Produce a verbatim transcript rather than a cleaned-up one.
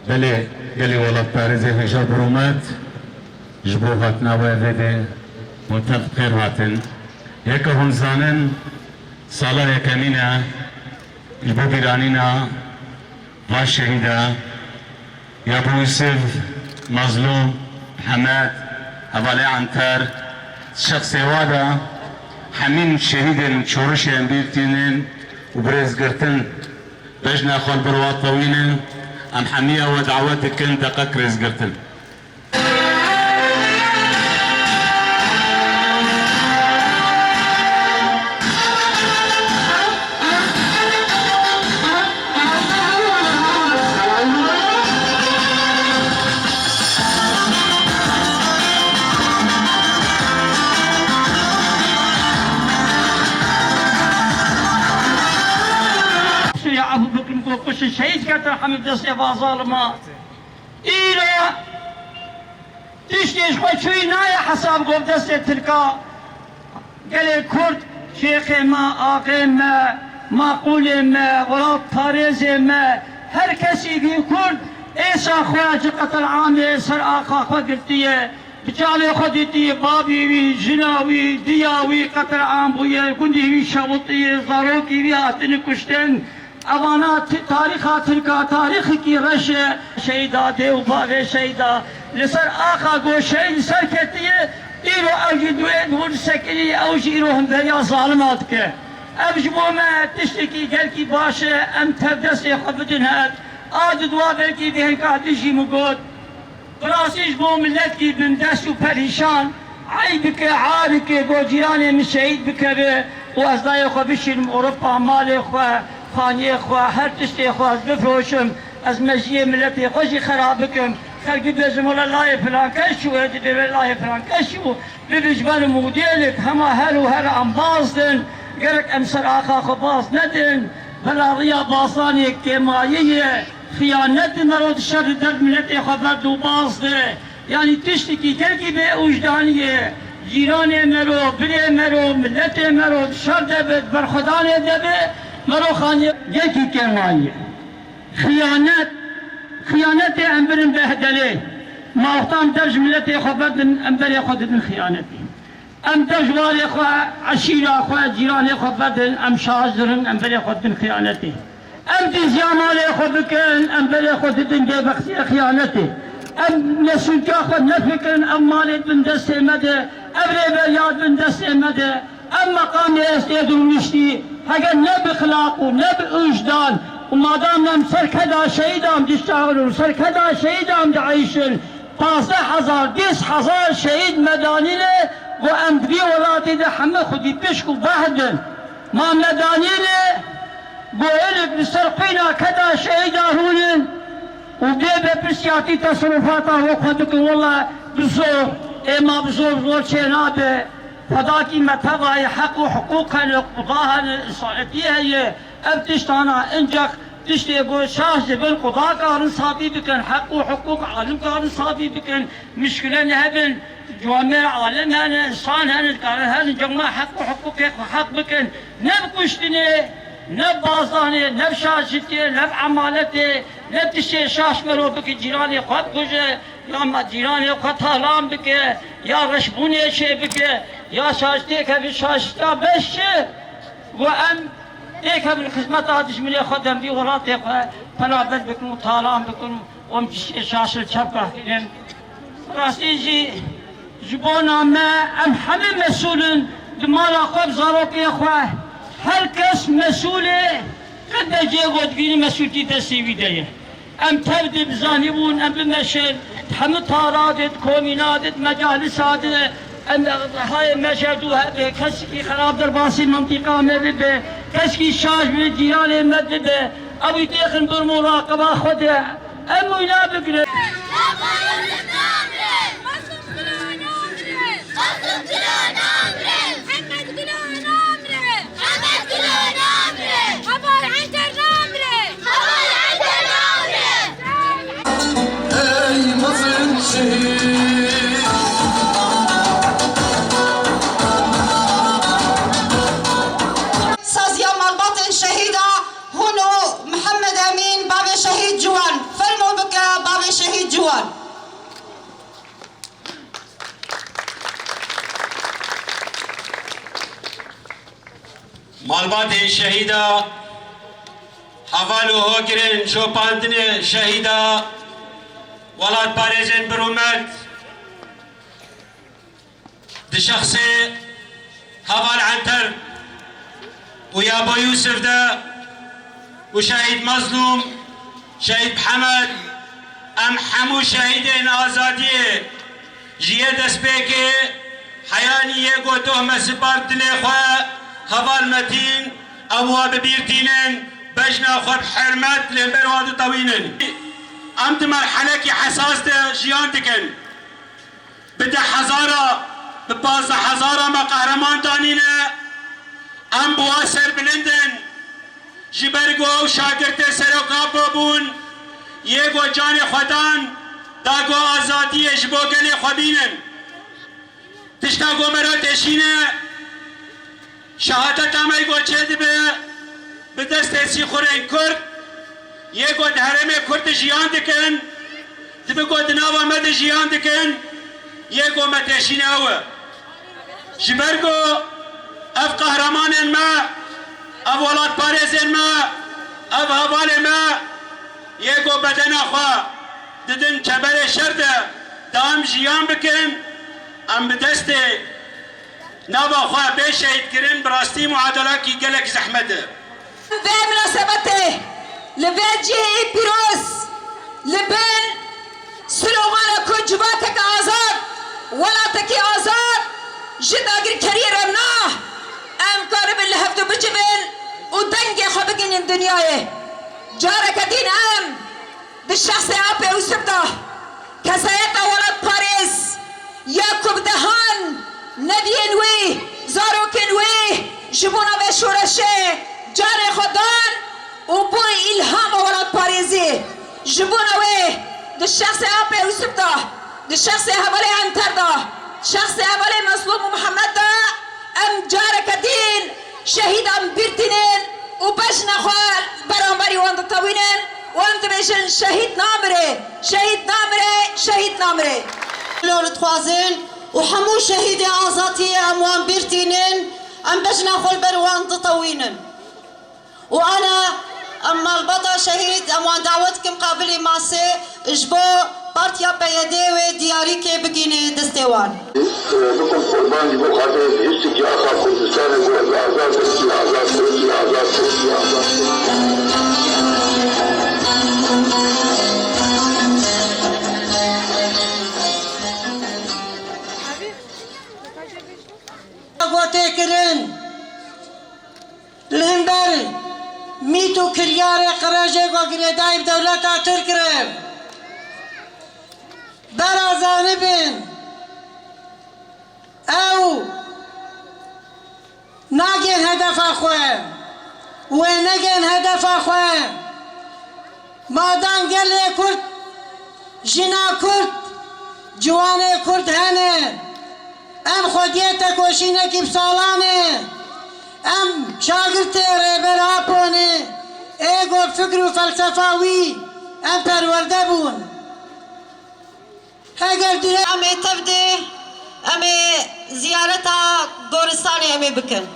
Belê, gelê welatparêzê hêja bi rûmet ji bo hatina we vê dê hûn tev bi xêr hatin. Yeke hûn zanin, sala yekemîn e ji bo bîranîna van şehîda, Yabû Yûsif, Mazlûm, Hemed, hevalê Enter, şexsê wa de hemîn şehîdên şorişê em bîr tînin û bi rêzgirtin bejna xwe li ber wa tewînin. Em hemiya we dawet dikin deqek rêzgirtin. Şuraya afu bikin ku kuşin şehîd ketin hemî destê va zalima. Îro tiştê ji xwe çûyî nayê hesab, ku bi destê Tirka gelê Kurd, şêxê me, axê me, maqûlê me, welatparêzê me, her kesî bî Kurd, êsa xwe ji qetel amê ser axa xwe girtiye. Bi çavê xwe dîtî, babî wî, jina wî, diya wî qetel am bûye, gundî wî şewitiye, zarokî wî hatine kuştin. Evana ti-, tarîxa Tirka tarîxekî reş e. Şehîda dê û bavê şehîda li ser axa ku şehîd li ser ketiye, îro ew jî duê dûr sekinî, ew jî îro hemberîya zalima dike. Ev ji bo me tiştekî gelkî baş e, em tev destê xwe bidin hev. A di dua belkî vê hinka dijî min got. Bi rastî ji bo miletkî bindest û perîşan, eyb bike, ar bike, go cîranê min şehîd bikeve û ez dayê xwe bişînim Ewropa, malê xwe, xaniyê xwe, her tiştê xwe ez bifroşim, ez mejiyê miletê xwe jî xera bikim. Xelk bibêjin, wele layê filan kes çû, ê dibê wele layê filan kes çû. Bibij benim û dêlik hema her û her em baz din. Gerek em ser axa xwe baz nedin. Bila riya bazanê kêmayî ye. Xiyanet di mero di şer di derd miletê xwe berd û baz de. Yanî tiştekî gelkî bê wijdanî ye. Cîranê mero, birê mero, miletê mero di şer de be, di berxwedanê de be, mero xaniyê gelkî kêmayî ye. Xiyanet, xiyanetê em birin behdelê. Ma wextan dev ji miletê xwe berdin, em berê xwe didin xiyanetê. Em dev ji warê xwe, eşîra xwe, cîranê xwe vedin, em şaş dirin, em berê xwe didin xiyanetê. Em dîziya malê xwe bikin, em berê xwe didin bêbextiyê xiyanetê. Em mesûltiya xwe nefikirin, ev malê dibin destê me de, ev rêberiya dibin destê me de, ev meqamê estê dirûniştî, heger ne bi xilaq û ne bi wijdan û madam em ser keda şehîdan diştexilin û ser keda şehîdan dieyşin, pazdeh hezar, bîst hezar şehîd me danîne, ku em di vî welatê de heme xwedî pişk û behd in. Ma me danîne, ku hinek li ser qîna keda şehîda rûnin û bê berpirsiyatî teserufata xwe xwe dikin. Wela bi zor, ê ma bi zor zor çênabe. Xwedakî me tevayê heq û hiqûq hene, quda hene, însanetî heye. Ev tiştana incex tiştê ku şaş dibin, quda karin sabî bikin, heq û hiqûq alim karin sabî bikin, muşkile nehebin, camêr alim hene, însan hene, dikarin her cema heq û hiqûqê xwe heq bikin. Ne bi kuştinê, ne bi bazanê, ne bi şaşitiyê, ne bi emaletê, ne tiştê şaş mero bike cîranê xwe bikuje, ya me cîranê xwe talan bike, ya reşbûnê çê bike, ya şaşitiyê kevin şaşitiya beş çi? Ku em têkevin xizmeta dijminê xwe, dem vî welatê xwe penaber bikin û talan bikin û em ji şaşil çepka xînin. Rastî jî ji bona me em hemî mesûl in, di mala xwe, bi zarokê xwe, her kes mesûl e, qet de cihê ku dibînin mesûltî destê wî de ye. Em tev de bi zanîbûn, em bimeşin, di hemû tara de, di komîna de, di mecalisa de, em hayê me jerdû hebe, kesekî xerab derbasî mintîqa me bibe, Keşkî şaş bi cîranê me dibe, ew ê têxin bi muraqiba xwe de, em wî nabigirin. Ey mezin şehîd. Saziya malbatên şehîda hûn û Mihemed Emîn, bavê şehîd Ciwan. Fermo bike, bavê şehîd Ciwan. Malbatên şehîda, heval û hogirên şopandinê şehîda, welatparêzên birûmet, di şexsê heval Enter û Yabo Yûsif de û şehîd Mezlûm, şehîd Mihemed, em hemû şehîdên azadiyê ji yê destpêkê heyanî yê ku tohme sipar dilê xwe heval Metîn, em wa bi bîr tînin, bejna xwe bi hurmet li hember wan ditewînin. Em di merhelekî hesas de jiyan dikin. Bi deh hezara, bi pazdeh hezara me qehreman danîne, em bi wan serbilind in. Ji ber ku ew şagirtê Serok Apo bûn, yê ku canê xwe dan, da ku azadiyê ji bo gelê xwe bînin. Tişta ku me re têşîne, şehadeta me ku çêdibe, bi destê sîxurên Kurd, yê ku di herêmê Kurd de jiyan dikin, dibe ku di nava me de jiyan dikin, yê ku me têşîne ew e. Ji ber ku ev qehremanên me, ev welatparêzên me, ev hevalên me, yê ku bedena xwe didin çeberê şer de, da em jiyan bikin, em bi destê nava xwe bê şehîdkirin, bi rastî muadalakî gelek zehmet e. Vê minasebetê li vê cihê pîroz li bin slogana ku civatek azad, welatekî azad ji dagirkeriyê re na, em karibin li hevdu bicivin û dengê xwe bigihînin dinyayê. Careke din em di şexsê Apê Ûsif de kesayeta welatparêz ya ku bi dehan neviyên wî, zarokên wî ji bona vê şoreşê canê xwe dan û bûn îlhama welatparêzî. Ji bona wê di şexsê Apê Ûsif de, di şexsê hevalê Enter de, şexsê hevalê Mezlûm û Mihemed de em careke din şehîdan bîr tînin û bejna xwe beramberî wan ditewînin û em dibêjin, şehîd namire, şehîd namire, şehîd namire. Lo dixwazin û hemû şehîdê azadiyê em wan bîr tînin, em bejna xwe li ber wan ditewînin. Û ana em malbata şehîd, em wan dawet dikim qabilî masê ji bo partiya P Y D wê diyarîkê bigînê destê wan. Bikim qurban ji bo xatirê gihiştî ki axa Kurdistanê ku ez azad bim, ki azad bim, ki azad bim, ki azad bim. Gotê kirin. Li hember mît û kiryarê qirêjê ku girêdayî bi dewleta Tirk re, bera zanibin, ew nagên hedefa xwe, wê negên hedefa xwe. Madan gelê Kurd, jina Kurd, ciwanê Kurd hene. Em xwediyê tekoşînekî bi salan e. Em şagirtê Rêber Apo ne. Ê ku fikr û felsefa wî em perwerde bûn. Heger dire em ê tev de, em ê ziyareta goristanê em ê bikin.